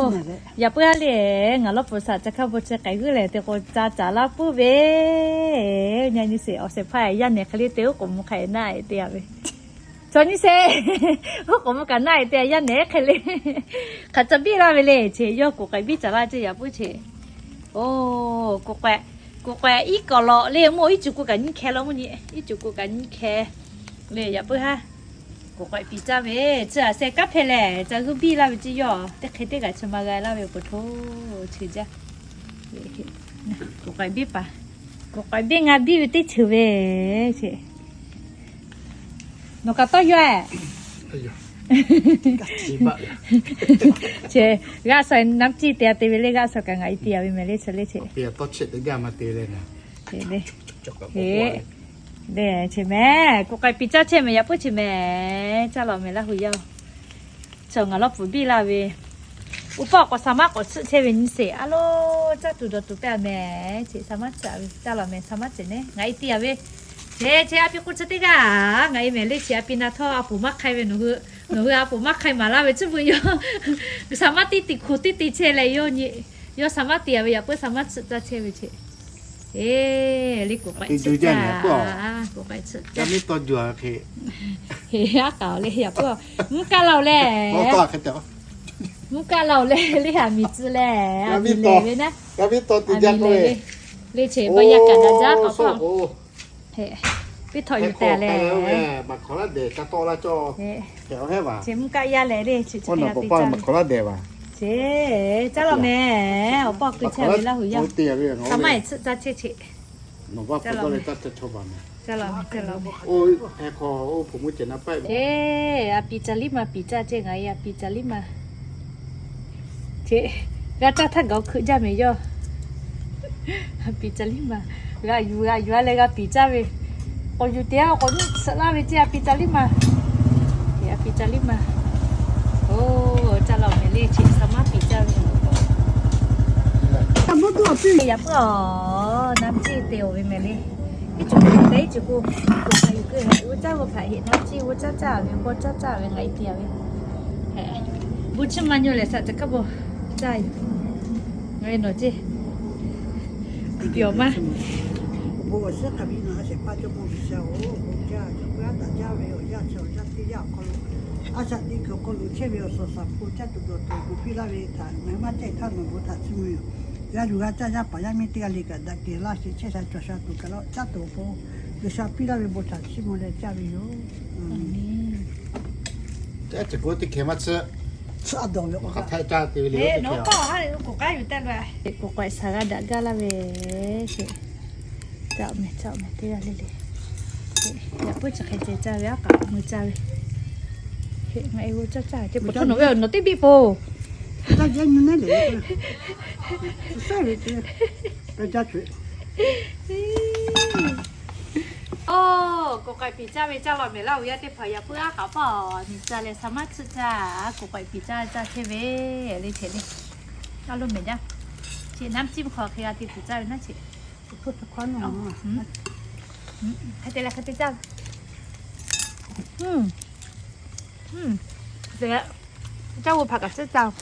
Yaꞈ puiˉ haˉ le, ngaˬ lawˇ pfuhˍ saꞈ ca hkaˇ bon chi k'ai g'uiˇ lehˬ te k'o ca caˍ laˇ puiˉ ve. Nyi nyi sheˍ, awˬ shehˍ hpaˇ yaˇ nehˬ hk'e le te oˉ k'oˍ mvuh hk'a na te a ve. Chaw nyi sheˍ, oˉ k'oˍ mvuh kaꞈ na te a yaˇ nehˬ hk'e le. Hk'aˬ ca biˇ laˇ ve le, cheˬ yawˇ kuˬ k'ai biˇ caˍ laˇ ceˇ yaꞈ puiˉ cheˬ. Oˬ, kuˬ k'ai, kuˬ k'ai iˉ kaˬ lawꞈ le, mvuhˇ iˉ cuˬ ku kaꞈ nyiˇ hkeh law mvuhˇ nyi, iˉ cuˬ ku kaꞈ nyiˇ hkeh le yaꞈ puiˉ haˉ. Kuˬ k'ai piˍ caˇ ve, chi a sheh kanˉ hpehˇ lehˬ ca g'uiˇ biˇ laˇ ve ceˇ yawˇ teˇ hk'e teˇ g'aˇ chi ma g'a laˇ ve k'o hto, chi jaˇ. Kuˬ k'ai biˇ paˍ, kuˬ k'ai biˇ ngaˬ biˇ ve teˇ ceuˬ ve, cheˬ. Nawˬ kaꞈ tawˇ yaw e. Cheˬ, g'aˆ sha naˉ ciˇ te a te ve le, g'aˆ sha kaꞈ ngaˬ i te a ve mehˍ le, chi le cheˬ. Cheˬ le, cheˬ mehˍ, kuˬ k'ai piˍ caˇ chehˇ mehˍ yaꞈ puiˉ cheˬ mehˍ, caˇ laˬ mehˍ Laˇ hu yaˇ-oˬ. Chaw ngaˬ lawˇ pfuhˍ biˇ laˇ ve, oˇ paˆ k'awꞈ sa maˉ k'awꞈ tsuhˆ chehˇ ve nyi sheˍ. A lo, caˇ tuˬ dawˬ tuˬ pehˇ a mehˍ, cheˬ sa maˉ tsuhˆ a ve, caˇ laˬ mehˍ, sa maˉ tsuhˆ ne, ngaˬ i te a ve. Cheˬ, cheˬ, a piˇ k'oˆ chi teˇ g'aˇ, ngaˬ i mehˍ le cheˬ, a piˇ na htawˇ a poˍ maˇ hk'ai ve, nawˬ hui a poˍ maˇ hk'ai maˍ laˇ ve tcuhˉ beuꞈ yawˇ, sa maˉ teˇ te hk'oˬ teˇ te chehˇ leh yawˇ nyi, yawˇ sa maˉ te a ve yaꞈ puiˉ sa maˉ tsuhˆ caˇ chehˇ ve cheˬ. Eˬ, le kuˬ k'ai tsuhˆ caˇ, kuˬ k'ai tsuhˆ caˇ. Heˍ, aˉ k'aoˍ le yaꞈ puiˉ, mvuhˇ kaˆ laˬ-oˬ le, le haˍ miˬ tcuh leh, a miˬ lehˬ ve naˉ, a miˬ lehˬ ve, le cheˬ ba yaˇ kaꞈ daꞈ jaˇ k'awꞈ k'oˆ. Piˇ htawꞈ yuˬ tehꞈ leh, cheˬ mvuhˇ kaˆ yaˇ lehˬ le, cheˬ caˇ law mehˍ, awˬ paw keu chehˇ ve Laˇ hu yaˇ, sa maˉ tsuhˆ caˇ chehˇ cheˬ. Eˬ, a piˍ ca liˇ ma piˍ caˇ ceˇ, ngaˬ e a piˍ ca liˇ ma. Cheˬ, g'a caˇ htaˇ gaˬ hkeuꞈ jaˇ mehˍ yawˇ. A piˍ ca liˇ ma, g'a yuˬ g'a yuˬ a leh g'a piˍ caˇ ve, k'awꞈ yuˬ te a k'awꞈ nyiˇ tsuhꞈ laˇ ve ceˇ a piˍ ca liˇ ma. A piˍ ca liˇ ma. Oˬ, caˇ law mehˍ le cheˬ sa maˉ piˍ caˇ ve. Yaꞈ puiˉ a, naˉ ciˇ te oˬ ve mehˍ le. Iˉ cuˬ ku leh iˉ cuˬ ku, kuˬ k'ai yuˬ keu, g'uˇ caˇ g'uˇ hpaꞈ heꞈ naˉ ciˇ g'uˇ caˇ caˇ ve, g'uˇ caˇ caˇ ve ngaˬ e te a ve. Bon chiˇ ma nyi lehˬ saꞈ ca hkaˇ bon caˇ yoˬ. Ngaˬ e nawˬ ceˇ, awˬ bon awˬ shiˉ hk'a biˇ nawˬ a shehˍ hpaˇ Jawˇmawˇ G'uiˬsha-oˬ, bon jaˇ, chaw hk'aˇ taˍ jaˇ ve awˬ yanˇ chi awˬ yanˇ teˇ yanˇ awˬ hk'aw lo, a shaꞈ teꞈ kuiˬ awˬ hk'aw lo chehˇ ve awˬ suhˍ shaˍ hpu caˇ tuˬ dawˬ tuˬ gu piˇ laˇ ve htaꞈ ngaˬ hui maˇ caˇ htaˇ nawˬ bon htaꞈ chiˇ mvuh yoˬ. G'a yuˬ g'a caˇ yaˇ paˍ yaˇ miˇ teˇ g'aˇ le kaꞈ daꞈ kehˬ laˇ sheˍ, chehˇ sha cawˬ sha tuˬ kaꞈ lawˇ caˇ tuˬ awˬ pon G'uiˬsha piˇ laˇ ve bon htaꞈ chiˇ mvuh leh caˇ ve yoˬ. Teˇ g'aˇ ceuˬ k'o teˇ hkeh maˇ tsuhˆ. Tsuhˆ a dawˬ ve k'o, hk'aˬ htaˇ caˇ te ve le, nawˬ k'awˇ ha lehˬ k'oˍ k'aˉ yuˬ tehꞈ la. K'oˍ k'ai shaˍ g'a daꞈ gaˇ laˇ ve, caˇ mehˍ caˇ mehˍ teˇ g'aˇ le le. Yaꞈ puiˉ chi hk'e ceh caˇ ve aˉ k'aꞈ mui caˇ ve. Ngaˬ e g'uˇ caˇ caˇ ve teˇ pawˆ htawˇ nawˬ ve nawˬ teˇ biˇ po. Oˬ, k'oˍ k'ai piˍ caˇ ve caˇ law mehˍ Laˇ hu yaˇ teˇ hpaˍ yaꞈ puiˉ aˉ k'aꞈ hpawˇ miˬ caˇ leh sa maˉ tsuhˆ caˇ, k'oˍ k'ai piˍ caˇ caˇ chehˇ ve le cheˬ le. Caˇ lo mehˍ jaˇ. Cheˬ naˉ ciˇ hk'aw hk'e g'a te tuˬ caˇ ve naˉ cheˬ. Hk'e te leh hk'e te caˇ ve. Te leh caˇ g'uˇ hpaꞈ kaꞈ tcuhˉ caˇ.